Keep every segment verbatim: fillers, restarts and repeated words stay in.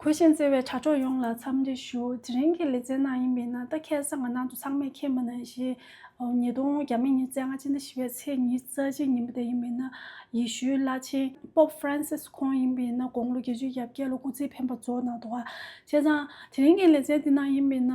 བོད་གཞན་བརྩེ་བའི་དྲ་གྲོགས་ཡོངས་ལ་འཚམས་འདྲི་ཞུ། དེ་རིང་གི་ལེ་ཚན་ནང་ཡིན་པས་ན། ད་ཁ་སང་ང་རང་ཚོ་ཚང་མས་མཁྱེན་པ་ནང་བཞིན། ཉིས་སྟོང་ཉི་ཤུ་རྩ་ལྔ་སྤྱི་ཟླ་བཞི་པའི་ཚེས་ཉི་ཤུ་རྩ་གཅིག་ཉིན་མོ་དེ་ཡིན་པས་ན། ཡེ་ཤུའི་བླ་ཆེན་པོབ་ཧྥ་རན་སིས་ཁོང་ཡིན་པས་ན། དགུང་ལོ་བརྒྱད་ཅུ་གྱ་བརྒྱད་ལ་སྐུ་ཚེ་འཕེན་པ་རྫོགས་གནང་འདུག་ག། བྱས་ཙང་དེ་རིང་གི་ལེ་ཚན་འདི་ནང་ཡིན་པས་ན།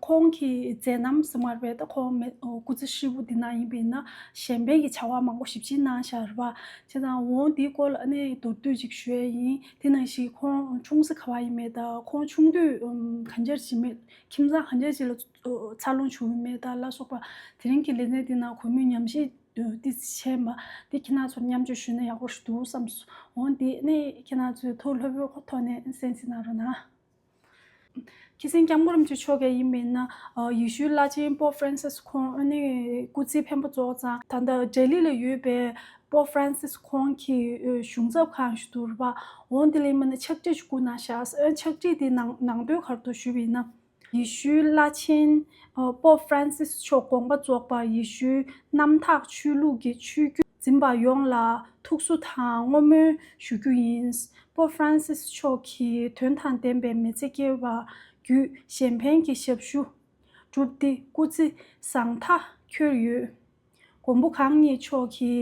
ཁོང་གི་མཛད་རྣམ་ཟེར་མ་རེད་པས། ད་ཁོང་མེ་སྐུ་ཚེ་ཧྲིལ་པོ་འདི་ནང་ཡིན་པས་ན། གཞན་ཕན་གྱི་བྱ་བ་མང་པོ་ཞེ་པོ་ཅིག་གནང་བཞག་རེད་པ། བྱས་ཙང་འོ་འདིའི་སྐོར་ལ་ཨ་ནི་མདོར་བསྡུས་ཅིག་ཞུ་ཡས་ཡིན། དེ་ནང་བཞིན་ཁོང་ཆུང་ས་ག་པར་ཡིན་མེད་དང་། ཁོང་ཆུང་དུས་གང་འདྲ་ཅིག་མེད། ཁྱིམ་ཚང་གང་འདྲ་ཅིག་ལ་འཚར་ལོངས་བྱུང་ཡོད་མེད་དང་ལ་སོགས་པ། དེ་རིང་གི་ལེ་ཚན་འདི་ནང་གུས་མོས་ཉམས་ཞིབ་ཏོག་ཙམ་བྱས་པ་འདི་ཁྱེད་རང་ཚོར་མཉམ་སྤྱོད་ཞུས་ན་ཡག་པོ་ཞིག་འདུག་བསམས་སོང་། འོ་འདི་ནི་ཁྱེད་རང་ཚོས་ཐུགས་ལྷོད་པོའི་ཐོག་ནས་གསན་གཟིགས་གནང་རོགས་གནང་། ཁྱི་སེང་སྐྱབས་མགོན་རིན་པོ་ཆེ་མཆོག་གིས་ཡིན་པས་ན། ཡེ་ཤུའི་བླ་ཆེན་པོབ་ཧྥ་རན་སིས་ཁོང་ཨ་ནི་སྐུ་ཚེ་འཕེན་པ་རྫོགས་ཙང་། ད་ལྟ་ལྡི་ལི་ལ་ཡོད་པའི་པོབ་ཧྥ་རན་སིས་ཁོང་གི་གཞུང་ཚབ་ཁང་ཞིག་འདུག་རེད་པ། འོ་འདི་ལ་ཡིན་པས་ན་ཕྱག་བྲིས་ཤིག་བསྐུར་གནང་བཞག། ཕྱག་བྲིས་དེའི་ནང་ནང་དོན་ག་རེ་འདུག་ཞུས་པ་ཡིན་ན། ཡེ་ཤུའི་བླ་ཆེན་པོབ་ཧྥ་རན་སིས་མཆོག་དགོངས་པ་རྫོགས་པར། ཡེ་ཤུའི་གནམ་བདག་ཆོས་ལུགས་ཀྱི་ཆོས་བརྒྱུད་འཛིན་པ་ཡོངས་ལ་ཐུགས་གསོ་དང་བསྔོ་སྨོན་ཞུ་རྒྱུ་ཡིན། པོབ་ཧྥ་རན་སིས་མཆོག་གིས་དོན་དང་ལྡན་པའི་མི་ཚེ་སྐྱེལ་བ་བརྒྱུད་གཞན་ཕན་གྱི་ཞབས་ཞུ་བསྒྲུབས་ཏེ། སྐུ་ཚེ་བཟང་མཐའ་འཁྱོལ་ཡོད། མགོན་པོ་གང་ཉིད་མཆོག་གི་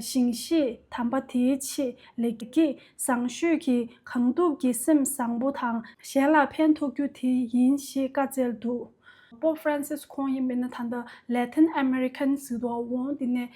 ཞིང་གཤེགས་དམ་པ་དེའི་ཆེད་ལེགས་སྐྱེས་བཟང་སྤྱོད་ཀྱི་གང་ཐུབ་ཀྱིས་སེམས་བཟང་པོ་དང་གཞན་ལ་ཕན་ཐོགས་རྒྱུ་དེ་ཡིན་ཞེས་བཀའ་སྩལ་འདུག། པོབ་ཧྥ་རན་སིས་ཁོང་ཡིན་པས་ན། ད་ལྟ་ལེ་ཐིན་ཨ་མེ་རི་ཁན་ཟེར་དུས་འོ་འདི་ནས་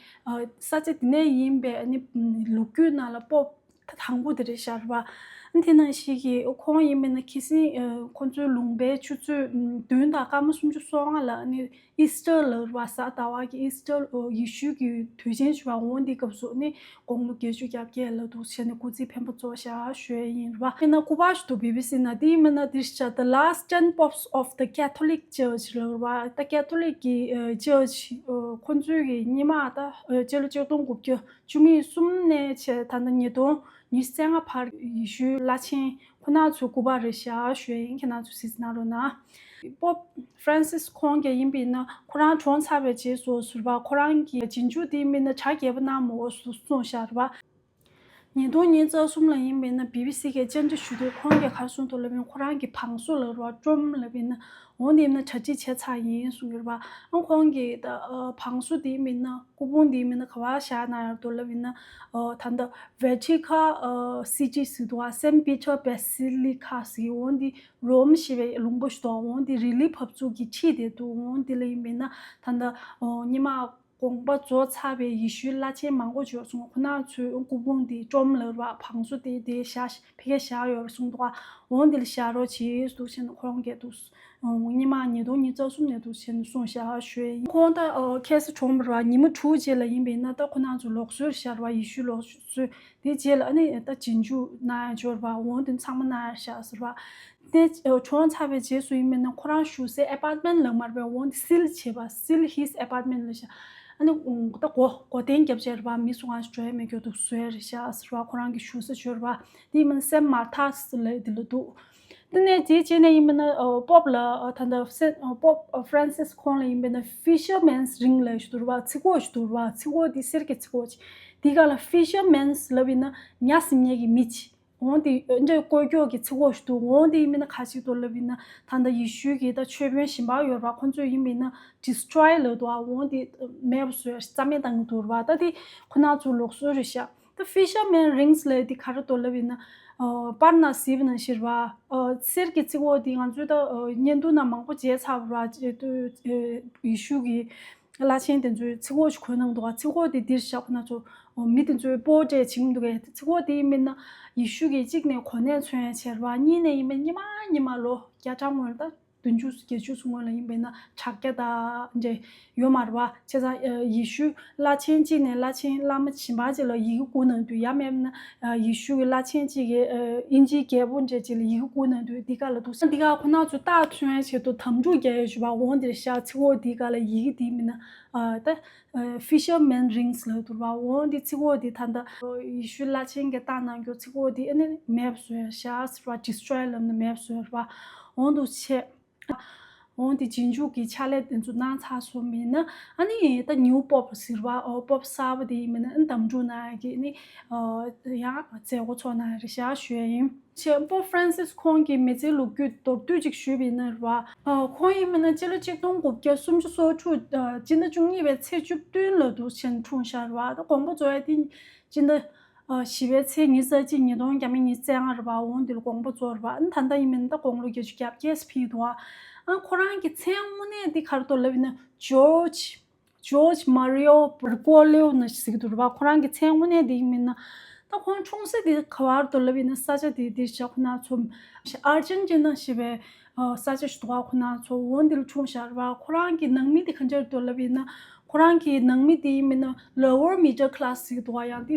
ས་ཆ་འདི་ནས་ཡིན་པའི་ཨ་ནི་ལོ་རྒྱུས་ནང་ལ་པོབ་དང་པོ་དེ་རེད་ཤག་རེད་པ། དེ་ནང་བཞིན་གྱི་ཁོང་ཡིན་པས་ན། ཁ་སང་ཁོང་ཚོའི་ལུང་པའི་ཆུ་ཚོད་བདུན་དང་སྐར་མ་སུམ་ཅུ་སོ་ལྔ་ལ་ཨ་ནི་ཨིས་ཊར་ལ་རེད་པ། གཟའ་ཟླ་བ་གི་ཨིས་ཊར། ཡེ་ཤུ་གི་དུས་ཆེན་ཞུ་བ་འོ་འདིའི་སྐབས་སུ་ནི་དགུང་ལོ་བརྒྱད་ཅུ་གྱ་བརྒྱད་ལ་འདུག་བྱས་ནས་སྐུ་ཚེ་འཕེན་པ་རྫོགས་ཤག་ཞུ་ཡས་ཡིན་རེད་པ། དཔེར་ན་སྐུ་པར་ཞིག་འདུག། བི་བི་སི་ནང་དེ་ཡིན་པས་ན། འདིར་ཤག། The Last Ten Popes of the Catholic Church ལ་རེད་པ། The Catholic གི་ཨ་ཅར་ཆི་ཨ་ཁོང་ཚོའི་གི་སྔོན་མ་ད་ཨ་སྤྱི་ལོ་ཆིག་སྟོང་དགུ་བརྒྱ་བཅུ་མེད་གསུམ་ནས་བྱས་ད་ལྟ་ཉིས་སྟོང་ཉི་ཤུ་རྩ་ལྔ་བར་ཡེ་ཤུའི་བླ་ཆེན་ཁོང་རྣམ་ཚོའི་སྐུ་པར་རེད་ཤག་ཞུ་ཡས་ཡིན། ཁྱེད་རྣམ་ཚོས་གཟིགས་གནང་རོགས་གནང་། པོབ་ཧྥ་རན་སིས་ཁོང་གིས་ཡིན་པས་ན། ཁོ་རང་གྲོངས་ཚར་བའི་རྗེས་སུ་ཟེར་བ། ཁོ་རང་གི་རྗེས་འཇུག་དེ་ཡིན་པས་ན་གྲ་རྒྱས་པོ་གནང་མ་འོས་སུ་གསུངས་ཤག་རེད་པ། ཉིས་སྟོང་ཉི་ཤུ་རྩ་གསུམ་ལ་ཡིན་པས་ན། བི་བི་སི་གིས་བཅར་འདྲི་ཞུ་དུས་ཁོང་གིས་ག་རེ་གསུངས་འདུག་ལབ་ཡིན། ཁོ་རང་གི་བང་སོ་ལ་རེད་པ། ཊོམ་ལབ་ཡིན་ན། འོ་འདི་ཡིན་ན་གྲ་སྒྲིག་བྱས་ཚར་ཡིན་གསུངས་ཡོད་རེད་པ། ཨ་ཁོང་གི་ད་བང་སོ་དེ་ཡིན་པས་ན། སྐུ་ཕུང་དེ་ཡིན་པས་ན་ག་པར་བཞག་གནང་ཡོད་འདུག་ལབ་ཡིན་ན། ད་ལྟ་ཝེ་ཊི་ཁན་སི་ཊི་ཟེར་འདུག་པ། སེན་ཊི་པི་ཊར་བེ་སི་ལི་ཁ་ཟེར། འོ་འདི་རོམ་ཞེས་པའི་ལུང་པ་ཞིག་འདུག། འོ་འདི་རི་ལི་བབས་ཚུགས་ཀྱི་འཁྲིས་དེ་འདུག། འོ་འདི་ལ་ཡིན་པས་ན། ད་ལྟ་སྔོན་མ་དགོངས་པ་རྫོགས་ཚར་བའི་ཡེ་ཤུའི་བླ་ཆེན་མང་པོ་ཅིག་ཡོད་གསུངས། ཁོང་རྣམ་ཚོའི་སྐུ་ཕུང་དེ། ཊོམ་ལབ་རེད་པ། བང་སོ་དེ་དེ་བཞག། ཕ་གིར་བཞག་ཡོད་རེད་གསུངས་འདུག། འོ་འདི་ལ་བཞག་རོགས་བྱེད་འདུག་བྱས་ནས་ཁོང་གིས་འདུག། སྔོན་མ་ཉིས་སྟོང་ཉི་ཤུ་རྩ་གསུམ་ནས་འདུག་བྱས་ནས་གསུངས་བཞག་ཞུ་ཡས་ཡིན། ཁོང་ད་ཁ་སང་གྲོངས་པ་རེད་པ། ཉི་མ་དྲུག་རྗེས་ལ་ཡིན་པས་ན། ད་ཁོང་རྣམ་ཚོ་ལུགས་སྲོལ་བཞག་རེད་པ། ཡེ་ཤུའི་ལུགས་སྲོལ། དེའི་རྗེས་ལ་ཨ་ནི་ད་རྗེས་འཇུག་གནང་ཡ་ཅིག་ཡོད་རེད་པ། འོ་དེ་ཚང་མ་གནང་ཡ་བཞག་ཟེར་བ། དེ་གྲོངས་ཚར་བའི་རྗེས་སུ་ཡིན་པས་ན། ཁོ་རང་བཞུགས་སའི་ཨེ་པར་ཊི་མེན་ཊི་ལ་མ་རེད་པས། འོ་འདི་seal བྱས་པ། Seal his apartment ལབ་ཤག། ཨ་ནི་ད་སྒོ་སྒོ་རྟེན་བརྒྱབ་བྱས་རེད་པ། མི་སུ་གང་ཞིག་འགྲོ་ཡ་མེད་རྒྱུ་འདུག་བཟོས་རེད་ཤག་ཟེར་བ། ཁོ་རང་གི་བཞུགས་ས་ཅིག་ཡོད་རེད་པ། དེ་ཡིན་པས་ན་སེན་མར་ཐཱ་ལབ་དེ་ལ་འདུག། དེ་ནས་དེའི་རྗེས་ནས་ཡིན་པས་ན། པོབ་ལ་ད་ལྟ་སེན་པོབ་ཧྥ་རན་སིས་ཁོང་ལ་ཡིན་པས་ན། Fisherman's Ring ལབ་ཞིག་འདུག་རེད་པ། ཚིགས་ཁོག་ཞིག་འདུག་རེད་པ། ཚིགས་ཁོག་དེ་གསེར་གྱི་ཚིགས་ཁོག་ཅིག། དེའི་སྒང་ལ་Fisherman's ལབ་ཡིན་ན་ཉ་ཟིན་མཁན་གྱི་མི་ཅིག། འོ་དེ་འདྲ་བཀོལ་སྐྱོག་གི་ཚིགས་ཁོག་ཞིག་འདུག། འོ་དེ་ཡིན་པས་ན་ག་ཞིག་འདུག་ལབ་ཡིན་ན། ད་ལྟ་ཡེ་ཤུ་གི་ད་ཆོས་དཔོན་གཞན་པ་ཡོད་རེད་པ། ཁོང་ཚོས་ཡིན་པས་ན་destroy ལབ་འདུག་པ། འོ་དེ་མེད་པ་བཟོས། རྩ་མེད་བཏང་གི་འདུག་རེད་པ། ད་དེ་ཁོ་རྣམ་ཚོའི་ལུགས་སྲོལ་རེད་ཤག། ད་Fisherman Rings ལབ་དེ་ག་རེ་འདུག་ལབ་ཡིན་ན། པར་ནང་གཟིགས་པ་ནང་བཞིན་རེད་པ། གསེར་གྱི་ཚིགས་ཁོག་དེ་ང་ཚོའི་ད་བརྙན་ཐུང་ནང་མང་པོ་མཇལ་ཚར་བ་རེད་པ། ཡེ་ཤུ་གི་བླ་ཆེན་དེ་ཚོའི་ཚིགས་ཁོག་ཅིག་གོན་གནང་འདུག་པ། ཚིགས་ཁོག་དེ་འདིར་བཞག། ཁོ་རྣམ་ཚོ་མི་དེ་ཚོའི་པོར་ཊེཊ་བྱེད་ཀྱི་འདུག་གས། ཚིགས་ཁོག་དེ་ཡིན་པས་ན་ཡེ་ཤུ་གི་གཅིག་ནས་གོ་གནས་མཚོན་ཡ་བྱས་རེད་པ། གཉིས་ནས་ཡིན་པས་སྔོན་མ་སྔོན་མ་ལོ་བརྒྱ་ཕྲག་སྔོན་ལ། ད་བདུན་ཅུ་བརྒྱད་ཅུ་ཙམ་སྔོན་ལ་ཡིན་པས་ན་དྲ་རྒྱ་དང་འདྲ་ཡོད་མ་རེད་པ། བྱས་ཙང་ཡེ་ཤུ་བླ་ཆེན་གཅིག་ནས་བླ་ཆེན་བླ་མ་གཞན་པ་ཅིག་ལ་ཡི་གེ་བསྐུར་གནང་དུས། ཡང་མིན་ན་ཡེ་ཤུ་གི་བླ་ཆེན་གཅིག་གིས་ཨིན་ཇིའི་རྒྱལ་པོ་འདྲ་ཅིག་ལ་ཡི་གེ་བསྐུར་གནང་དུས། འདི་ག་ལ་འདུག། འདི་ག་ཁོ་རྣམ་ཚོས་རྟགས་མཚོན་ཡ་ཆེད་དུ་དམ་ཕྲུག་རྒྱག་ཡ་ཞུ་བ། འོ་འདིར་བཞག། ཚིགས་ཁོག་འདི་ག་ལ་ཡི་གེ་འདི་མིན་ན་ད་Fisherman Rings ལབ་འདུག་པ། འོ་འདི་ཚིགས་ཁོག་འདི་ད་ལྟ་ཡེ་ཤུ་བླ་ཆེན་གྱིས་བཏགས་གནང་རྒྱུ་ཚིགས་ཁོག་འདི་ཨ་ནི་མེད་པ་བཟོས་བཞག་ཟེར་བ། Destroy ལབ་ན་མེད་པ་བཟོས་བ། འོ་འདུག་བྱས། འོང་དེ་རྗེས་འཇུག་གི་ཕྱག་ལས་དེ་ཚོ་གནང་ཚར་སོང་མིན་ན། ཨ་ནི་ད་ནིའུ་པོབ་ཟེར་བ། ཨོ་པོབ་གསར་པ་དེ་ཡིན་མིན་ན། ཨ་ནི་འདམ་འཁྲུག་ནང་གི་ནི་ཡང་མཛད་སྒོ་ཚོགས་གནང་རེད་ཤག་ཞུ་ཡ་ཡིན། ཆེན་པོབ་ཧྥ་རན་སིས་ཁོང་གི་མི་ཚེའི་ལོ་རྒྱུས་མདོར་བསྡུས་ཅིག་ཞུས་པ་ཡིན་ན་རེད་བ། ཁོང་ཡིན་མིན་ན་སྤྱི་ལོ་ཆིག་སྟོང་དགུ་བརྒྱ་སུམ་ཅུ་སོ་དྲུག་སྤྱི་ཟླ་བཅུ་གཉིས་པའི་ཚེས་བཅུ་བདུན་ལ་འདུག་ཟེར་འཁྲུངས་ཤག་རེད་བ། ད་དགོངས་པ་རྫོགས་ཡ་དེ་སྤྱི་ཟླ་ཨ་བཞི་པའི་ཚེས་ཉི་ཤུ་རྩ་གཅིག་ཉིས་སྟོང་བརྒྱ་མེད་ཉི་ཤུ་རྩ་ལྔ་རེད་བ། འོང་འདི་ལ་དགོངས་པ་རྫོགས་རེད་བ། ཨ་ནི་ད་ལྟ་ཡིན་མིན་ད་དགུང་ལོ་བརྒྱད་ཅུ་གྱ་བརྒྱད་ཕེབས་འདུག་བ། ཨ་ཁོ་རང་གི་མཚན་དངོས་གནས་འདི་ག་རེ་འདུག་ལབ་ཡིན་ན། ཇོརྗ་ཇོརྗ་མ་རི་ཨོ་བར་ཀོ་ལེའོ་ན་ཟེར་གྱི་འདུག་རེད་བ། ཁོ་རང་གི་མཚན་དངོས་གནས་འདི་ཡིན་མིན་ན། ད་ཁོང་འཁྲུངས་ས་འདི་ག་བར་འདུག་ལབ་ཡིན་ན། ས་ཆ་འདི་འདི་ཤག་ཁོ་ན་ཚོ་ཨར་ཇན་ཊི་ན་ཞེས་པའི་ས་ཆ་ཞིག་འདུག་བ། ཁོ་ན་ཚོ་འོང་འདི་ལ་འཁྲུངས་ཤག་རེད་བ། ཁོ་རང་གི་ནང་མི་འདི་ག་འདྲ་འདུག་ལབ་ཡིན་ན། ཁོ་རང་གི་ནང་མི་དེ་ཡིན་མིན་ན་lower middle class ཟེར་གྱི་འདུག་བ། ཡང་དེ་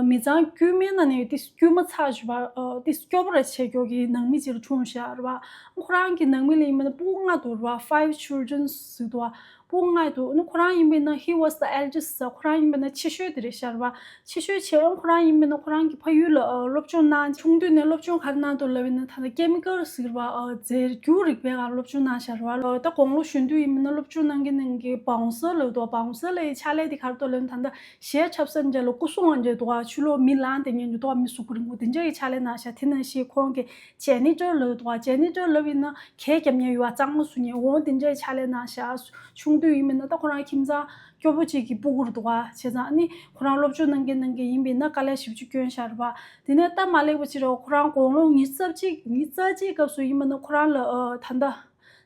མི་ཚང་དཀྱུས་མའི་ནང་ནས་དེ་དཀྱུས་མ་ཚ་ཞུ་བ། དེ་སྐྱོ་པོ་ར་བྱེད་མཁན་གྱི་ནང་མི་ཅིག་ལ་འཁྲུངས་ཤག་རེད་བ། ཁོ་རང་གི་ནང་མི་ལ་ཡིན་མིན་ན་སྤུ་གུ་ལྔ་འདུག་རེད་བ། five children ཟེར་གྱི་འདུག་བ། སྤུ་གུ་ལྔ་འདུག་ཨ་ནི་ཁོ་རང་ཡིན་མིན་ན་he was the eldest ཟེར། ཁོ་རང་ཡིན་མིན་ན་ཆེ་ཤོས་དེ་རེད་ཤག་རེད་བ། ཆེ་ཤོས་བྱས། ཁོ་རང་ཡིན་མིན་ན་ཁོ་རང་གི་ཕ་ཡུལ་ལ་སློབ་སྦྱོང་གནང་། ཆུང་དུས་ནས་སློབ་སྦྱོང་ག་རེ་གནང་འདུག་ལབ་ཡིན་ན། ད་ལྟ་ཀེ་མི་ཀལ་ཟེར་བ། རྫས་འགྱུར་རིག་པའི་སྒང་སློབ་སྦྱོང་གནང་ཤག་རེད་བ། ད་དགུང་ལོ་གཞོན་དུས་ཡིན་མིན་ན་སློབ་སྦྱོང་གནང་གིན་གནང་གིན་བའུན་སར་ལབ་འདུག་བ། བའུན་སར་ལབ་ཡ་ཕྱག་ལས་དེ་ག་རེ་འདུག་ལབ་ན། ད་ལྟ་གཞས་འཁྲབ་ས་འདྲ་ལ་སྐུ་སྲུང་བ་འདྲ་འདུག་བ། ཕྱི་ལོགས་མི་ལངས་བསྡད་མཁན་འདྲ་འདུག་བ། མི་གཟུགས་པོ་རིང་པོ་དེ་འདྲ་ཡི་ཕྱག་ལས་གནང་ཤག་དེ་ནང་བཞིན་ཁོང་གི་ཇེ་ནི་ཊར་ལབ་འདུག་བ། ཇེ་ནི་ཊར་ལབ་ཡིན་ན་གད་རྒྱབ་མཁན་ཡོད་བ། གཙང་མ་བཟོ་མཁན། འོང་དེ་འདྲ་ཡི་ཕྱག་ལས་གནང་ཤག་ཆུང་དུས་ཡིན་མིན་ན་ད་ཁོ་རང་ཁྱིམ་ཚང་སྐྱོ་པོ་ཅིག་གི་སྤུ་གུ་རེད་འདུག་བ། བྱས་ཙང་ཨ་ནི་ཁོ་རང་སློབ་སྦྱོང་གནང་གིན་གནང་གིན་ཡིན་པས་ན་དཀའ་ལས་ཞེ་པོ་ཅིག་བསྐྱོན་ཤག་རེད་བ། དེ་ནས་སྟབས་མ་ལེགས་པ་ཅིག་རེད་བ། ཁོ་རང་དགུང་ལོ་ཉི་ཤུ་རྩ་གཅིག་ཉི་ཤུ་རྩ་གཅིག་སྐབས་སུ་ཡིན་མིན་ན་ཁོ་རང་ལ་ཨ་ད་ལྟ་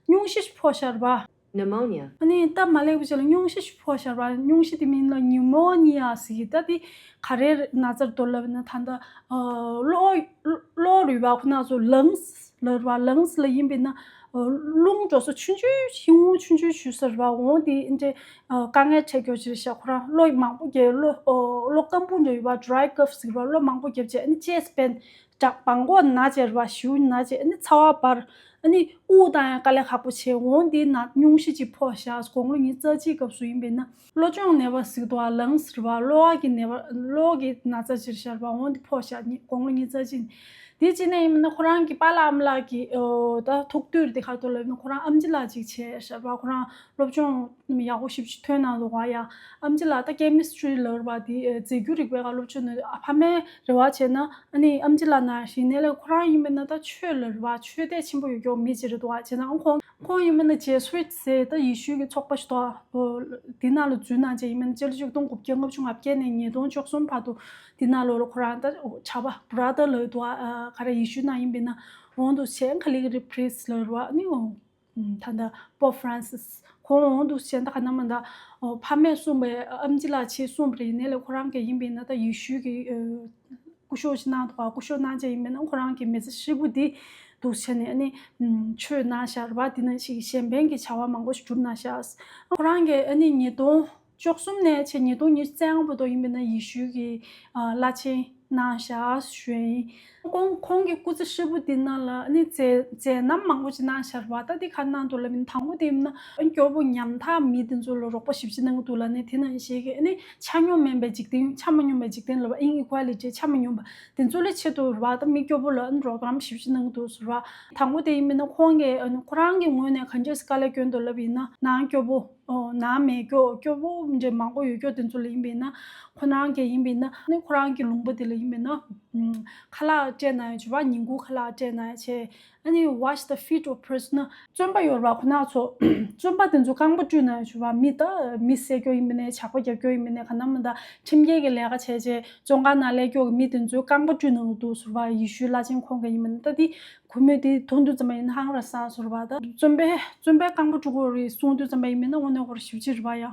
སྙུང་གཞི་ཞིག་ཕོག་ཤག་རེད་བ། Pneumonia. ཨ་ནི་སྟབས་མ་ལེགས་པ་ཅིག་ལ་སྙུང་གཞི་ཞིག་ཕོག་ཤག་རེད་བ། སྙུང་གཞི་དེ་མིང་ལ་ནིའུ་མོ་ནི་ཡ་ཟེར་གི། ད་དེ་ག་རེ་ན་ཚ་རེད་འདུག་ལབ་ན། ད་ལྟ་ཨ་གློ་གློ་རུས་པ་ཁོ་ན་ཚོ་ལངས་ལབ་རེད་བ། ལངས་ལ་ཡིན་པས་ན་ཨ་རླུང་འགྲོ་ས་ཆུང་ཆུང་ཤིང་བོ་ཆུང་ཆུང་ཞུ་ས་རེད་བ། འོང་དེ་འདྲ་ཨ་དཀའ་ངལ་འཕྲད་རྒྱུ་ཅིག་རེད་ཤག་ཁོ་རང་གློ་མང་པོ་རྒྱབ། གློ་ཨ་གློ་སྐམ་པོ་འདྲ་ཡོད་བ། dry cough ཟེར་བ། གློ་མང་པོ་རྒྱབ་བྱས། ཨ་ནི་ཅེས་པན་བྲག་བྲང་ཁོག་ན་བྱས་རེད་བ། ཞུ་ན་བྱས། ཨ་ནི་ཚ་བ་འབར། ཨ་ནི་དབུགས་བཏང་ཡང་དཀའ་ལས་ཁག་པོ་བྱས། འོང་དེ་ན་སྙུང་གཞི་ཅིག་ཕོག་ཤག་དགུང་ལོ་ཉི་ཤུ་རྩ་གཅིག་སྐབས་སུ་ཡིན་པས་ན། གློ་གཅོང་ནད་པ་ཟེར་གྱི་འདུག་བ། ལངས་ཟེར་བ། གློ་བ་གི་ནད་པ། གློ་གི་ན་ཚ་ཅིག་རེད་ཤག་རེད་བ། འོང་དེ་ཕོག་ཤག་དགུང་ལོ་ཉི་ཤུ་རྩ་གཅིག་ནས། དེ་གཅིག་ནས་ཡིན་མིན་ན་ཁོ་རང་གི་པཱ་ལགས་ཨ་མ་ལགས་ཀྱི་ཨོ་ད་ཐུགས་འདོད་དེ་ག་རེ་འདུག་ལབ་ན། ཁོ་རང་ཨེམ་ཆི་ལགས་ཅིག་བྱས་ཤག་རེད་བ། ཁོ་རང་སློབ་སྦྱོང་ཡག་པོ་ཞེ་པོ་ཅིག་ཐོན་གནང་འདུག་བ། ཡ་ཨེམ་ཆི་ལགས་ད་ཀེ་མི་སི་ཊི་རི་ལབ་རེད་བ། དེ་རྫས་འགྱུར་རིག་པའི་སྒང་སློབ་སྦྱོང་གནང་། ཨ་ཕ་མའི་རེ་བ་བྱས་ན། ཨ་ནི་ཨེམ་ཆི་ལགས་ནང་བཞིན་ནས་ལས། ཁོ་རང་ཡིན་མིན་ན་ད་ཆོས་ལབ་རེད་བ། ཆོས་དད་ཆེན་པོ་ཡོད་མཁན་མི་ཅིག་རེད་འདུག་བ། བྱས་ཙང་ཁོང་ཁོང་ཡིན་མིན་ན་ཇེ་སུ་ཝིཊ་ཟེར་ད་ཡེ་ཤུ་གི་ཚོགས་པ་ཞིག་འདུག་བ། འདི་ནང་ལ་འཛུལ་གནང་བྱས། ཡིན་མིན་ན་སྤྱི་ལོ་ཆིག་སྟོང་དགུ་བརྒྱ་ལྔ་བཅུ་ང་བརྒྱད་ནས་ཉིས་སྟོང་བཅུ་གསུམ་བར་དུ་འདི་ནང་ལོགས་ལ་ཁོ་རང་ད་གྲྭ་པ་བྷ་ར་དར་ལབ་འདུག་བ། ག་རེ་ཡེ་ཤུ་ནང་ཡིན་པས་ན། འོང་དུ་བྱས་ཁ་ལི་ཁ་རི་པི་རི་སི་ལབ་རེད་བ། ཨ་ནི་འོང་ད་ལྟ་པོབ་ཧྥ་རན་སིས་ཁོང་འོང་དུ་བྱས། ད་ག་ན་མ་ད་ཕ་མས་གསུངས་པའི་ཨེམ་ཆི་ལགས་ཀྱིས་གསུངས་པ་རེད། ཡིན་ནའི་ལས་ཁོ་རང་གིས་ཡིན་པས་ན་ད་ཡེ་ཤུ་གི་སྐུ་ཞབས་ཅིག་གནང་འདུག་བ། སྐུ་ཞབས་གནང་བྱས་ཡིན་པས་ན་ཁོ་རང་གི་མི་ཚེ་ཧྲིལ་པོ་འདི་འདུག་བྱས་ནས་ཨ་ནི་ཆོས་གནང་ཤག་རེད་བ། འདི་ནང་བཞིན་གཞན་ཕན་གྱི་བྱ་བ་མང་པོ་ཞིག་བསྒྲུབས་གནང་ཤག་ཁོ་རང་གིས་ཨ་ནི་ཉིས་སྟོང་བཅུ་གསུམ་ནས་བྱས་ཉིས་སྟོང་ཉི་ཤུ་རྩ་ལྔ་བར་དུ་ཡིན་པས་ན་ཡེ་ཤུ་གི་ཨ་བླ་ཆེན་གནང་ཤག་ཞུ་ཡ་ཡིན། ཁོང་ཁོང་གི་སྐུ་ཚེ་ཧྲིལ་པོ་འདི་ནང་ལ་ཨ་ནི་མཛད་མཛད་རྣམ་མང་པོ་ཅིག་གནང་ཤག་རེད་བ། ད་འདི་ག་རེ་གནང་འདུག་ལབ་ཡིན་ན། དང་པོ་དེ་ཡིན་ན་ཨ་ནི་སྐྱོ་པོ་ཉམ་ཐག་མི་དེ་ཚོ་ལ་རོགས་པ་ཞེ་པོ་ཅིག་གནང་གི་འདུག་ལབ་ནས། དེ་ནང་བཞིན་གྱི་ཨ་ནི་ཆ་སྙོམས་མིན་པའི་འཇིག་རྟེན། ཆ་མ་སྙོམས་པའི་འཇིག་རྟེན་ལབ་པ། ཨིན་ཨི་ཀུ་ཨེ་ལི་ཊི། ཆ་མ་སྙོམས་པ་དེ་ཚོ་ལ་ཆེད་དུ་རེད་བ། ད་མི་སྐྱོ་པོ་ལ་ཨ་ནི་རོགས་རམ་ཞེ་པོ་ཅིག་གནང་གི་འདུག་ཟེར་བ། དང་པོ་དེ་ཡིན་མིན་ན་ཁོང་གིས་ཨ་ནི་ཁོ་རང་གི་ངོས་ནས་ག་འདྲས་དཀའ་ལས་བསྐྱོན་འདུག་ལབ་ཡིན་ན། ནང་སྐྱོ་པོ། ཨོ་ནང་མེད་སྐྱོ། སྐྱོ་པོ་འདྲ་མང་པོ་ཡོད་སྐྱོ་དེ་ཚོ་ལ་ཡིན་པས་ན། ཁོ་རང་གིས་ཡིན་པས་ན་ཨ་ནི་ཁོ་རང་གི་ལུང་པ་དེ་ལ་ཡིན་པས་ན་ཁ་ལག་སྤྲད་གནང་ཡ་བྱས་པ། ཉིན་གུང་ཁ་ལག་སྤྲད་གནང་ཡ་བྱས། ཨ་ནི་wash the feet of prisoner. བཙོན་པ་ཡོད་རེད་བ། ཁོ་ན་ཚོ་བཙོན་པ་དེ་ཚོ་རྐང་པ་བཀྲུས་གནང་ཡ་བྱས་པ། མི་ད་མི་བསད་སྐྱོ་ཡིན་པས་ན། ཇག་པ་རྒྱབ་སྐྱོ་ཡིན་པས་ན། ག་ན་མ་ད་ཁྲིམས་འགལ་གྱི་ལས་ཀ་བྱས་བྱས་བཙོན་ཁང་ནང་ལས་སྐྱོ་གི་མི་དེ་ཚོ་རྐང་པ་བཀྲུས་གནང་གི་འདུག་ཟེར་བ། ཡེ་ཤུའི་བླ་ཆེན་ཁོང་གིས་ཡིན་པས་ན། ད་དེ་གུས་མོས་དེ་མཐོང་དུས་ཙམ་པ་ཡིན་ན་ཧང་ར་སང་བཟོ་རེད་བ། ད་བཙོན་པས་བཙོན་པས་རྐང་པ་བཀྲུ་དགོས་རེད་གསུང་དུས་ཙམ་པ་ཡིན་མིན་ན་དངོས་གནས་ཁོ་རང་ཞེ་པོ་ཅིག་རེད་བ་ཡ།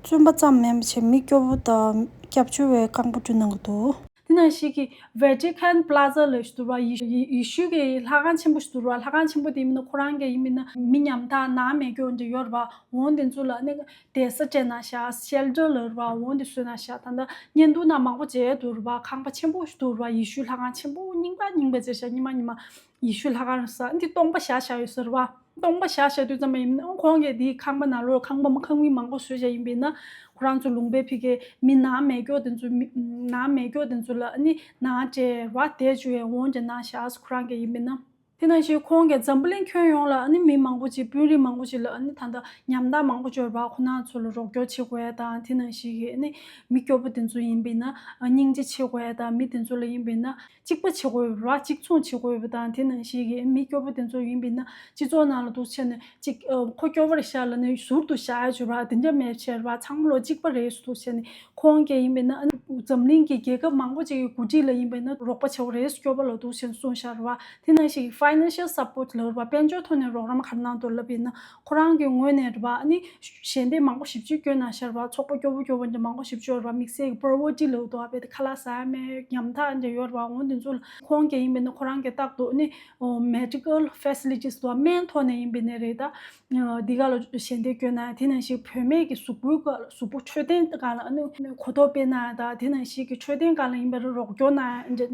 བཙོན་པ་ཙམ་མིན་པ་བྱས་མི་སྐྱོ་པོ་དང་སྐྱབས་བཅོལ་བའི་རྐང་པ་བཀྲུ་གནང་གི་འདུག་དེ་ནང་བཞིན་གྱི་Vatican Plaza ལབ་ཞིག་འདུག་ར། ཡེ་ཡེ་ཡེ་ཤུ་གི་ལྷ་ཁང་ཆེན་པོ་ཞིག་འདུག་ར། ལྷ་ཁང་ཆེན་པོ་དེ་ཡིན་མིན་ན་ཁོ་རང་གི་ཡིན་མིན་ན་མི་ཉམ་ཐག་ནང་མེད་སྐྱོ་འདྲ་ཡོད་རེད་བ། འོང་དེ་ཚོ་ལ་ནི་བསྡད་ས་སྤྲད་གནང་ཤག་ཤེལ་ཊར་ལབ་རེད་བ། འོང་དེ་བཟོས་གནང་ཤག་ད་ལྟ་བརྙན་ཐུང་ནང་མང་པོ་མཇལ་འདུག་རེད་བ། ཁང་པ་ཆེན་པོ་ཞིག་འདུག་རེད་བ། ཡེ་ཤུ་ལྷ་ཁང་ཆེན་པོ་རྙིང་པ་རྙིང་པ་བྱས་ཤག་རྙིང་མ་རྙིང་མ། ཡེ་ཤུ་ལྷ་ཁང་རེད་ཟེར། འདི་སྟོང་པ་བཞག་བཞག་ཡོད་ས་རེད་བ། སྟོང་པ་བཞག་བཞག་དུས་ཙམ་པ་ཡིན་ན་ཁོང་གིས་འདིའི་ཁང་པ་ནང་ལོགས་ཁང་པ་ཁང་མིག་མང་པོ་བཟོས་བཞག་ཡིན་པས་ན། ཁོ་རང་ཚོ་ལུང་པའི་ཕ་གིའི་མི་ནང་མེད་སྐྱོ་དེ་ཚོ། མི་ནང་མེད་སྐྱོ་དེ་ཚོ་ལ་ནི་ནང་སྤྲད་ར། བསྡད་བཅུག་ཡས་འོང་སྤྲད་གནང་ཤག་ཁོ་རང་གིས་ཡིན་པས་ན། དེ་ནང་བཞིན་ཁོང་གིས་འཛམ་བུ་གླིང་ཁྱོན་ཡོངས་ལ་ཨ་ནི་མི་མང་པོ་ཅིག་དཔོན་རིགས་མང་པོ་ཅིག་ལ་ཨ་ནི་ད་ལྟ་ཉམ་ཐག་མང་པོ་ཅིག་ཡོད་རེད་པ། ཁོ་རང་ཚོ་ལ་རོགས་སྐྱོར་བྱེད་དགོས་ཡ་དང་། དེ་ནང་བཞིན་གྱི་ཨ་ནི་མི་སྐྱོ་པོ་དེ་ཚོ་ཡིན་པས་ན་ཨ་སྙིང་རྗེ་བྱེད་དགོས་ཡ་དང་། མི་དེ་ཚོ་ལ་ཡིན་པས་ན་གཅིག་པ་བྱེད་དགོས་ཡོད་རེད་པ། གཅིག་མཚུངས་བྱེད་དགོས་ཡོད་པ་དང་། དེ་ནང་བཞིན་གྱི་མི་སྐྱོ་པོ་དེ་ཚོ་ཡིན་པས་ན་སྤྱི་ཚོགས་ནང་ལ་འདུག་བྱས་ནས་གཅིག་ཨ་ཁོ་སྐྱོ་པོ་རེད་ཤག་ལབ་ནས་ཟུར་དུ་བཞག་ཡ་ཅིག་ཡོད་རེད་པ། དེ་འདྲ་མེད་བྱས་རེད་པ། ཚང་མ་ལོ་གཅིག་པ་རེད་ཟེར་འདུག་བྱས་ནས། ཁོང་གིས་ཡིན་པས་ན་ཨ་ནི་འཛམ་གླིང་གི་རྒྱལ་ཁབ་མང་པོ་ཅིག་གི་འགོ་ཁྲིད་ལ་ཡིན་པས་ན་རོགས་པ་བྱེད་དགོས་རེད། སྐྱོ་པོ་ལ་འདུག་བྱས་ནས་གསུངས་བཞག་རེད་པ། དེ་ནང་བཞིན་financial support་ལབ་རེད་པ། དཔལ་འབྱོར་ཐོག་ནས་རོགས་རམ་ག་རེ་གནང་འདུག་ལབ་པས་ན། ཁོ་རང་གི་ངོས་ནས་རེད་པ། ཨ་ནི་ཞལ་འདེབས་མང་པོ་ཞེ་པོ་ཅིག་བསྐྱོན་གནང་བཞག་རེད་པ། ཚོགས་པ་སྐྱོ་པོ་སྐྱོ་པོ་འདྲ་མང་པོ་ཞེ་པོ་ཅིག་ཡོད་རེད་པ། དམིགས་བསལ་གྱི་poverty་ལབ་འདུག་པ། དཔེ་དེ་ཁ་ལག་ཟ་ཡ་མེད། ཉམ་ཐག་འདྲ་ཡོད་རེད་པ། འོ་དེ་ཚོ་ལ་ཁོང་གིས་ཡིན་པས་ན་ཁོ་རང་གིས་རྟག་ཏུ་ཨ་ནི་medical facilities་དང་སྨན་ཐོག་ནས་ཡིན་པས་ན་རེད་ད། འདི་ག་ལ་ཞལ་འདེབས་བསྐྱོན་གནང་། དེ་ནང་བཞིན་བུད་མེད་ཀྱི་གཟུགས་པོའི་སྐོར། གཟུགས་པོ་འཕྲོད་བསྟེན་སྒང་ལ་ཨ་ནི་གོ་རྟོགས་སྤེལ་གནང་ཡ་དང་། དེ་ནང་བཞིན་གྱི་འཕྲོད་བསྟེན་སྒང་ལ་ཡིན་པ་རེད། རོགས་སྐྱོར་གནང་ཡ་འདྲ་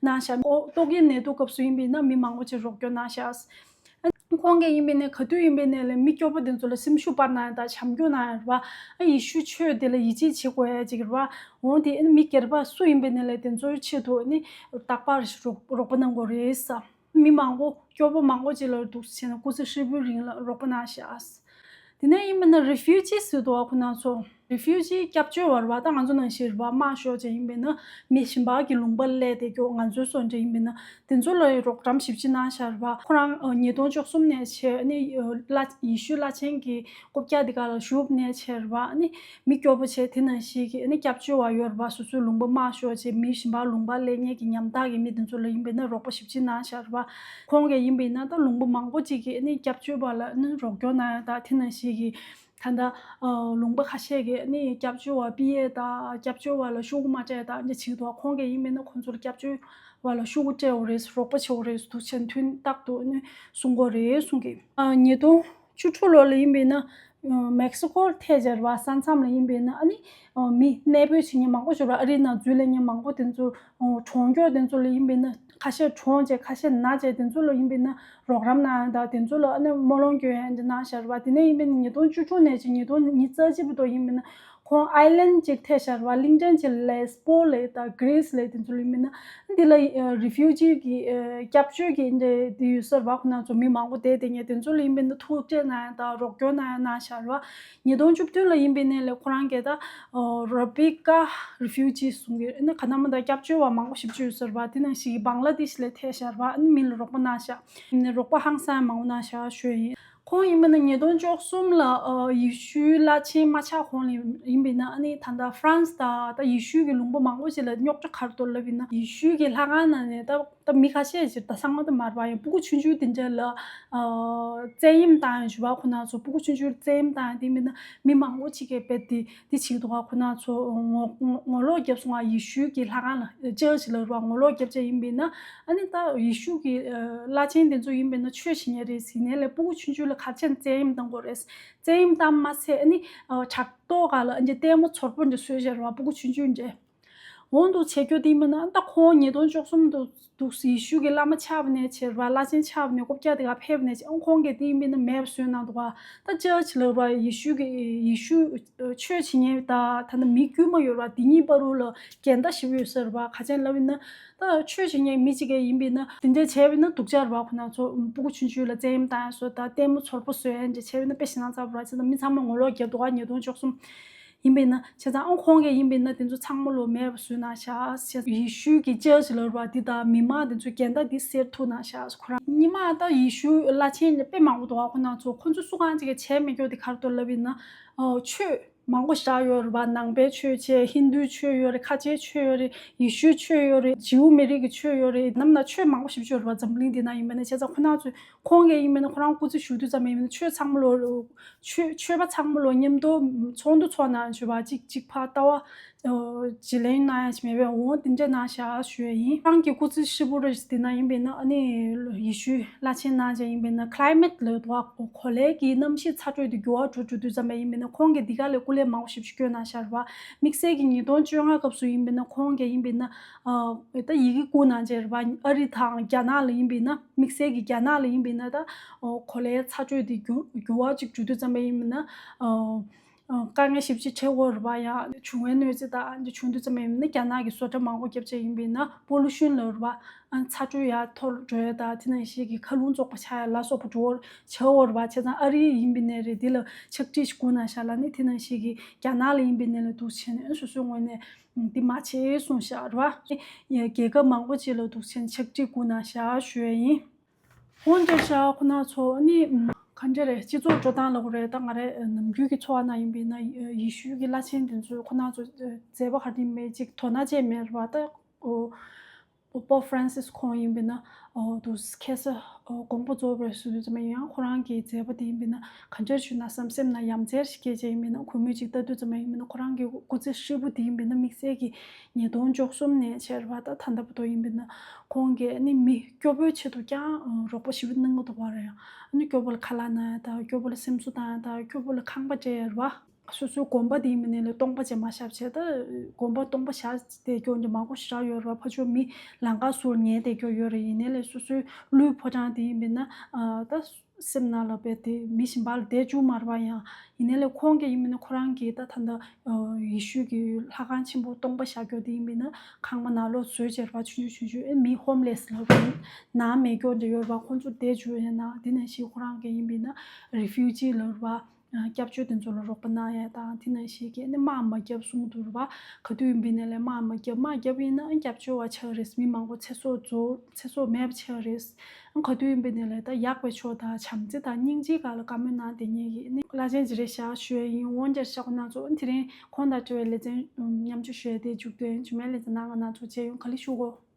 གནང་ཤག་ཨོ་ཏོག་དབྱིབས་ནད་དུག་སྐབས་སུ་ཡིན་པས་ན་མི་མང་པོ་ཅིག་རོགས་སྐྱོར་གནང་ཤག་ཁོང་གིས་ཡིན་པས་ན་ག་དུས་ཡིན་པས་ན་ལས་མི་སྐྱོ་པོ་དེ་ཚོ་ལ་སེམས་ཤུགས་སྤར་གནང་ཡ་དང་བྱམས་སྐྱོང་གནང་ཡ་རེད་པ། ཨ་ཡེ་ཤུའི་ཆོས་དེ་ལ་ཡིད་ཆེས་བྱེད་དགོས་ཡ་ཅིག་རེད་པ། འོ་དེ་ཨ་ནི་མི་སྒེར་པ་སུ་ཡིན་པས་ན་ལས་དེ་ཚོའི་ཆེད་དུ་ཨ་ནི་རྟག་པར་རོགས་རོགས་པ་གནང་དགོས་རེད་ས། མི་མང་པོ་སྐྱོ་པོ་མང་པོ་ཅིག་ལ་འདུག་བྱས་ན་སྐུ་ཚེ་ཧྲིལ་པོའི་རིང་ལ་རོགས་པ་གནང་ཤག་དེ་ནས་ཡིན་པས་ན་refugees་ཟེར་འདུག་པ། ཁོ་རང་ཚོ་refugee་སྐྱབས་བཅོལ་བ་རེད་པ། ད་ང་ཚོ་ནང་བཞིན་རེད་པ། དམར་ཤོག་ཅིག་ཡིན་པས་ན་མི་གཞན་པ་གི་ལུང་པ་སླེབས་བསྡད་རྒྱུ། ང་ཚོའི་བཟོ་འདྲ་ཡིན་པས་ན་དེ་ཚོ་ལ་རོགས་རམ་ཞེ་པོ་ཅིག་གནང་ཤག་རེད་པ། ཁོ་རང་ཉིས་སྟོང་བཅུ་གསུམ་ནས་བྱས་ནས་བླ་ཡེ་ཤུའི་བླ་ཆེན་གྱི་རྐུབ་བཀྱག་འདི་ག་ལ་ཞུགས་ནས་བྱས་རེད་པ། ཨ་ནི་མི་སྐྱོ་པོ་བྱས། དེ་ནང་བཞིན་གྱི་ཨ་ནི་སྐྱབས་བཅོལ་བ་ཡོད་རེད་པ། སོ་སོའི་ལུང་པ་དམར་ཤོག་བྱས། མི་གཞན་པ་ལུང་པ་སླེབས་མཁན་གྱི་ཉམ་ཐག་གི་མི་དེ་ཚོ་ལ་ཡིན་པས་ན་རོགས་པ་ཞེ་པོ་ཅིག་གནང་ཤག་རེད་པ། ཁོང་གིས་ཡིན་པས་ན་ད་ལུང་པ་མང་པོ་ཅིག་གི་ཨ་ནི་སྐྱབས་བཅོལ་བ་ལ་ཨ་ནི་རོགས་སྐྱོར་གནང་ཡ་དང་། དེ་ནང་བཞིན་གྱི་ད་ལྟ་ལུང་པ་ཁ་ཤས་ཀྱི་ཨ་ནི་སྐྱབས་བཅོལ་བ་ཕུད་ཡས་དང་། སྐྱབས་བཅོལ་བ་ལ་ཤོག་གུ་མ་སྤྲད་དང་འདི་བྱེད་ཀྱི་འདུག་ཁོང་གིས་ཡིན་པས་ན་ཁོང་ཚོར་སྐྱབས་བཅོལ་བ་ལ་ཤོག་གུ་སྤྲད་དགོས་རེད། རོགས་པ་བྱེད་དགོས་རེད་ཟེར་འདུག་བྱས་ནས་དུས་རྟག་ཏུ་ཨ་ནི་གསུང་དགོས་རེད་གསུང་གི། ཉིས་སྟོང་བཅུ་དྲུག་ལོ་ལ་ཡིན་པས་ན་མེག་སི་ཀོར་ཐད་ཀར་བ་ས་མཚམས་ལ་ཡིན་པས་ན་ཨ་ནི་མི་གནས་སྤོས་བྱེད་མཁན་མང་པོ་ཞིག་ར། ཨ་རིའི་ནང་འཛུལ་སླེབས་མཁན་མང་པོ་དེ་ཚོ་གྲོངས་མཁན་དེ་ཚོ་ལ་ཡིན་པས་ན་ཁ་ཤས་གྲོངས་བྱས། ཁ་ཤས་ན་བྱས། དེ་ཚོ་ལ་ཡིན་པས་ན་རོགས་རམ་གནང་ཡ་དང་། དེ་ཚོ་ལ་ཨ་ནི་སྨོན་ལམ་སྐྱོན་ཡ་འདི་གནང་ཤག་རེད་པ། དེ་ནས་ཡིན་པས་ན་ཉིས་སྟོང་བཅུ་དྲུག་ནས་ཅིག་ཉིས་སྟོང་ཉི་ཤུ་རྩ་གཅིག་བར་དུ་ཡིན་པས་ན་ཁོང་ཨའི་ལན་ཌ་ཅིག་ཐད་ཤག་རེད་པ། གླིང་ཕྲན་ཅིག་ལེས་པོ་ལབ་དང་གྷི་རིས་ལབ་དེ་ཚོ་ལ་ཡིན་པས་ན་འདི་ལ་རི་ཕིའུ་ཇི་གི་སྐྱབས་བཅོལ་གྱི་འདི་འདི་ཡོད་ས་རེད་པ། ཁོ་རང་ཚོ་མི་མང་པོ་བསྡད་བསྡད་མཁན་དེ་ཚོ་ལ་ཡིན་པས་ན་ཐུག་འཕྲད་གནང་ཡ་དང་རོགས་སྐྱོར་གནང་ཡ་གནང་ཤག་རེད་པ། ཉིས་སྟོང་བཅུ་བདུན་ལ་ཡིན་པས་ན་ལས་ཁོ་རང་གིས་ད་རོ་པི་ཀ་རི་ཕིའུ་ཇི་གསུང་གི། ཨ་ནི་ག་ན་མ་ད་སྐྱབས་བཅོལ་བ་མང་པོ་ཞེ་པོ་ཅིག་ཡོད་ས་རེད་པ། དེ་ནང་བཞིན་གྱི་བང་ལ་དེཤ་ལ་ཐད་ཤག་རེད་པ། ཨ་ནི་མི་ལ་རོགས་པ་གནང་ཤག་ཨ་ནི་རོགས་པ་ཧང་སང་མང་པོ་གནང་ཤག་ཞུ་ཡ་ཡིན། ཁོང་ཡིན་པ་ན་ཉིས་སྟོང་བཅུ་གསུམ་ལ་ཨ་ཡེ་ཤུའི་བླ་ཆེན་མ་ཆགས་གོང་ལ་ཡིན་པས་ན་ཨ་ནི་ད་ལྟ་ཧྥ་རན་སི་དང་ད་ཡེ་ཤུ་གི་ལུང་པ་མང་པོ་ཞིག་ལ་རྙོག་དྲ་ག་རེ་འདུག་ལབ་ཡིན་ན། ཡེ་ཤུ་གི་ལྷ་ཁང་ནང་ནས་ད་ད་མི་ཁ་ཤས་ཤིག་ད་ཚང་མ་ད་མ་རེད་པ། ཡང་སྤུ་གུ་ཆུང་ཆུང་དེ་འདྲ་ལ་ཨ་བཙན་གཡེམ་བཏང་ཡང་ཞུ་བ། ཁོ་ན་ཚོ་སྤུ་གུ་ཆུང་ཆུང་བཙན་གཡེམ་བཏང་ཡང་དེ་མིན་ན་མི་མང་པོ་ཅིག་གིས་རྦད་དེ་འདི་བྱེད་ཀྱི་འདུག་ག་ཁོ་ན་ཚོ་ངོ་ངོ་ངོ་ལོག་བརྒྱབ་སོང་ང་། ཡེ་ཤུ་གི་ལྷ་ཁང་ལ་ཅར་ཆི་ལ་རུ་བ་ངོ་ལོག་བརྒྱབ་བྱས་ཡིན་པས་ན། ཨ་ནི་ད་ཡེ་ཤུ་གི་ཨ་བླ་ཆེན་དེ་ཚོ་ཡིན་པས་ན་ཆོས་བྱེད་མཁན་རེད་ཟེར་ནས་ལས་སྤུ་གུ་ཆུང་ཆུང་ལ་ག་རེ་བྱས་ནས་བཙན་གཡེམ་བཏང་དགོས་རེད། བཙན་གཡེམ་བཏང་མ་ཚད་ཨ་ནི་ཨ་ཕྲག་དོག་ག་ལ་ཨ་ནི་ལྟད་མོ་ཚོར་པོ་འདྲ་བཟོས་བྱས་རུ་བ་སྤུ་གུ་ཆུང་ཆུང་འདྲ། འོང་འདུག་བྱེད་རྒྱུ་དེ་ཡིན་པས་ན་ད་ཁོང་ཉིས་སྟོང་བཅུ་གསུམ་དུ་འདུག་ཡེ་ཤུ་གི་བླ་མ་ཆགས་པ་ནས་བྱས་རུ་བ་བླ་ཆེན་ཆགས་པ་ནས་རྐུབ་བཀྱག་དེ་ག་ཕེབས་པ་ནས་བྱས། ཨང་ཁོང་གིས་དེ་ཡིན་པས་ན་མེད་པ་བཟོས་གནང་འདུག་ག་ད་ཅར་ཆི་ལ་རུ་བ་ཡེ་ཤུ་གི་ཡེ་ཤུ་ཆོས་བྱེད་མཁན་དང་ད་ནི་མི་དཀྱུས་མ་ཡོད་ར་དེ་གཉིས་བར་དུ་ལ་འགལ་ཟླ་ཞེ་པོ་ཡོད་ས་རེད་པ། ག་ཅན་ལབ་ཡིན་ན་ད་ཆོས་བྱེད་མཁན་མི་གཅིག་གིས་ཡིན་པས་ན་དེ་འདྲ་བྱས་པས་ན་སྡུག་ཅག་རེད་པ། ཁོ་ན་ཚོ་སྤུ་གུ་ཆུང་ཆུང་ལ་བཙན་གཡེམ་བཏང་ཡ་བཟོ་དང་ལྟད་མོ་ཚོར་པོ་བཟོ་ཡ་འདྲ་བྱས་པས་ན་དཔེ་ཞེད་སྣང་ཚ་པོ་ར་བྱས་ན་མི་ཚང་མ་ངོ་ལོག་བརྒྱབ་འདུག་ག་ཉིས་སྟོང་བཅུ་གསུམ་ཡིན་པས་ན་བྱས་ཙང་ཨང་ཁོང་གིས་ཡིན་པས་ན་དེ་ཚོ་ཚང་མ་ལོ་མེད་པ་བཟོས་གནང་ཤག་ཡེ་ཤུ་གི་ཅར་ཆི་ལ་རུ་བ་འདི་དང་མི་མང་དེ་ཚོའི་འགལ་ཟླ་འདི་སེལ་ཐུབ་གནང་ཤག་ཁོ་རང་ཉི་མ་ད་ཡེ་ཤུ་བླ་ཆེན་དཔེ་མང་པོ་འདུག་ག་ཁོ་ན་ཚོ་ཁོ་ཚོ་སུ་གང་ཅིག་གིས་བྱས་མེད་རྒྱུ་དེ་ག་རེ་འདུག་ལབ་ཡིན་ན་ཨ་ཆོས། མང་པོ་བཞག་ཡོད་རེད་པ། ནང་པའི་ཆོས་བྱས། ཧིན་དུའི་ཆོས་ཡོད་རེད། ཁ་ཆེའི་ཆོས་ཡོད་རེད། ཡེ་ཤུའི་ཆོས་ཡོད་རེད། ཇིའུ་མི་རིགས་ཀྱི་ཆོས་ཡོད་རེད། ནམ་ན་ཆོས་མང་པོ་ཞེ་པོ་ཅིག་ཡོད་རེད་པ། འཛམ་གླིང་འདི་ན་ཡིན་པ་ན་བྱས་ཙང་ཁོ་རང་ཚོས་ཁོང་གིས་ཡིན་པ་ན་ཁོ་རང་སྐུ་ཚེ་ཞུ་དུས་ཙམ་ཡིན་པ་ན་ཆོས་ཚང་མ་ལོ་ཆོས་ཆོས་པ་ཚང་མ་ལོ་མཉམ་དུ་ཚོགས་འདུ་ཚོགས་གནང་ཞུ་བ་གཅིག་གཅིག་ཕར་ལྟ་བ་བརྗེ་ལེན་གནང་ཡ་ཞིག་མེད་པས་འོང་དེ་འདྲ་གནང་ཤག་ཞུ་ཡ་ཡིན། ཁོ་རང་གི་སྐུ་ཚེ་ཧྲིལ་པོ་རེད་འདི་ན་ཡིན་པས་ན་ཨ་ནི་ཡེ་ཤུའི་བླ་ཆེན་གནང་བྱས་ཡིན་པས་ན་ཁི་ལའི་མེཊ་ལབ་འདུག་ག་གོ་ལའི་གི་གནམ་གཤིས་ཚ་དྲོད་དེ་འགྱུར་བ་འགྲོ་འགྲོ་དུས་ཙམ་པ་ཡིན་པས་ན་ཁོང་གིས་འདི་ག་ལས་སྐུ་ལས་མང་པོ་ཞེ་པོ་ཞིག་བསྐྱོན་གནང་ཤག་རེད་པ། དམིགས་བསལ་གྱི་ཉིས་སྟོང་བཅོ་ལྔ་སྐབས་སུ་ཡིན་པས་ན་ཁོང་གིས་ཡིན་པས་ན་ཨ་ད་ཡི་གེ་བསྐུར་གནང་བྱས་རེད་པ། ཨ་རི་དང་རྒྱ་ནག་ལ་ཡིན་པས་ན་དམིགས་བསལ་གྱི་རྒྱ་ནག་ལ་ཡིན་པས་ན་ད་གོ་ལའི་ཚ་དྲོད་དེ་འགྱུར་འགྱུར་བ་ཅིག་འགྲོ་དུས་ཙམ་པ་ཡིན་པས་ན་ཨ་ དཀའ་ངལ་ཞེ་པོ་ཅིག་འཕྲད་ཀྱི་ཡོད་རེད་པ། ཡང་བྱུང་བའི་གནོད་འཚེ་དང་འདི་བྱུང་དུས་ཙམ་པ་ཡིན་ན་རྒྱ་ནག་གི་བཟོ་གྲྭ་མང་པོ་བརྒྱབ་བྱས་ཡིན་པས་ན་པོ་ལུ་ཤུན་ལབ་རེད་པ། ཨ་ཚ་དྲོད་ཡར་མཐོ་རུ་འགྲོ་ཡ་དང་དེ་ནང་བཞིན་གྱི་མཁའ་རླུང་བཙོག་པ་ཆགས་ཡ་ལ་སོགས་པ་འགྲོ་བར་བྱེད་ཀྱི་ཡོད་རེད་པ། བྱས་ཙང་ཨ་རི་ཡིན་པའི་ནས་རེད། འདི་ལ་ཕྱག་བྲིས་ཤིག་སྒུག་གནང་ཤག་ལབ་ནས། དེ་ནང་བཞིན་གྱི་རྒྱ་ནག་ལ་ཡིན་པའི་ནས་ལ་འདུག་བྱས་ནས་སོ་སོའི་ངོས་ནས་འདི་མ་བྱེད་གསུངས་ཤག་རེད་པ། རྒྱལ་ཁབ་མང་པོ་ཅིག་ལ་འདུག་བྱས་ནས་ཕྱག་བྲིས་སྒུག་གནང་ཤག་ཞུ་ཡ་ཡིན། འོན་ཀྱང་ཤག་ཁོ་ན་ཚོ་ནི་ག་འདྲ་རེད། སྤྱི་ཚོགས་འགྲོ་སྟངས་ལ་གོ་རེད། ད་ང་རེ་ནམ་རྒྱུན་གྱི་འཚོ་བ་ནང་ཡིན་པས་ན་ཡེ་ཤུ་གི་བླ་ཆེན་དེ་ཚོས་ཁོ་ན་ཚོ་མཛད་པ་ག་རེ་མེད་ཅིག་དོ་སྣང་བྱས་མེད་རེད་པ། ད་པོབ་ཕ་རན་སིས་ཁོང་ཡིན་པས་ན་དུ་ཁ་སང་དགོངས་པ་རྫོགས་པའི་ཟུར་དུ་ཙམ་ཡང་ཁོ་རང་གི་མཛད་པ་དེ་ཡིན་པས་ན་ག་འདྲ་ཞུ་ན་བསམ་སེམས་ན་ཡ་མཚར་ཞིག་སྐྱེས་བྱས་ཡིན་པས་ན། གུས་མོས་ཅིག་ལྟ་དུས་ཙམ་ཡིན་པས་ན་ཁོ་རང་གི་སྐུ་ཚེ་ཧྲིལ་པོ་དེ་ཡིན་པས་ན་དམིགས་བསལ་གྱི་ཉིས་སྟོང་བཅུ་གསུམ་ནས་བྱས་རེད་པ། ད་ད་ལྟ་བར་དུ་ཡིན་པས་ན་ཁོང་གིས་ནི་མི་སྐྱོ་པོའི་ཆེད་དུ་ཀྱང་རོགས་པ་ཞེ་པོ་གནང་གི་འདུག་པ་རེད། ཡང་ནི་སྐྱོ་པོ་ལ་ཁ་ལག་གནང་ཡ་དང་སྐྱོ་པོ་ལ་སེམས་གསོ་བཏང་ཡ་དང་སྐྱོ་པོ་ལ་ཁང་པ་སྤྲད་ཡ་རེད་པ། སོ་སོའི་དགོན་པ་དེ་ཡིན་པས་ན་ལས་སྟོང་པ་ཅན་མ་བཞག་བྱས། ད་དགོན་པ་སྟོང་པ་བཞག་བསྡད་རྒྱུ་འདི་མང་པོ་ཞེ་དྲག་ཡོད་རེད་པ། ཕར་ཕྱོགས་མི་ལམ་ཁ་ཟུར་ཉལ་བསྡད་རྒྱུ་ཡོད་རེད། ཡིན་ནའི་ལས་སོ་སོའི་ལུས་ཕོ་བྲང་དེ་ཡིན་པས་ན་ད་སེམས་ནང་ལ་བས་དེ་མི་གཞན་པ་ལ་བསྡད་བཅུག་མ་རེད་པ། ཡང་ཡིན་ནའི་ལས་ཁོང་གིས་ཡིན་པས་ན་ཁོ་རང་གིས་ད་ད་ལྟ་ཡེ་ཤུ་གི་ལྷ་ཁང་ཆེན་པོ་སྟོང་པ་བཞག་རྒྱུ་དེ་ཡིན་པས་ན་ཁང་པ་ནང་ལོགས་བཟོས་བྱས་རེད་པ། ཆུང་ཆུང་ཆུང་ཆུང་ཨེ་མི་ཧོམ་ལེས་ལབ་རེད། ནང་མེད་རྒྱུ་འདྲ་ཡོད་རེད་པ། ཁོང་ཚོ་བསྡད་བཅུག་ཡ་ན། དེ་ནང་བཞིན་ཁོ་རང་གིས་ཡིན་པས་ན་རི་ཕིའུ་ཇི་ལབ་རེད་པ། སྐྱབས་བཅོལ་དེ་ཚོ་ལ་རོགས་པ་གནང་ཡ་དང་དེ་ནང་བཞིན་གྱི་ནི་དམག་མ་བརྒྱབ་གསུངས་འདུག་རེད་པ། ག་དུས་ཡིན་པའི་ནས་ལས་དམག་མ་བརྒྱབ། དམག་བརྒྱབ་ཡིན་ན་སྐྱབས་བཅོལ་བ་ཆགས་རེད། མི་མང་པོ་ཚེ་སྲོག་རྫོགས། ཚེ་སྲོག་མེད་པ་ཆགས་རེད། ག་དུས་ཡིན་པའི་ནས་ལས་ད་ཡག་པའི་ཕྱོགས་དང་བྱམས་བརྩེ་དང་སྙིང་རྗེའི་སྒང་ལ་བཀའ་མོལ་གནང་བསྡད་མཁན་གྱི་ནི་བླ་ཆེན་ཅིག་རེད་ཤག་ཞུ་ཡ་ཡིན། འོན་ཀྱང་ཤག་ཁོ་ན་ཚོ་དེ་རིང་ཁོང་དང་འབྲེལ་བའི་ལེ་ཚན་མཉམ་སྤྱོད་ཞུ་ཡ་དེ་མཇུག་སྡོད་ཡིན། རྗེས་མའི་ལེ་ཚན་ནང་ང་རང་ཚོ་མཇལ་ཡོང་། ག་ལེ་ཞུ་གོ།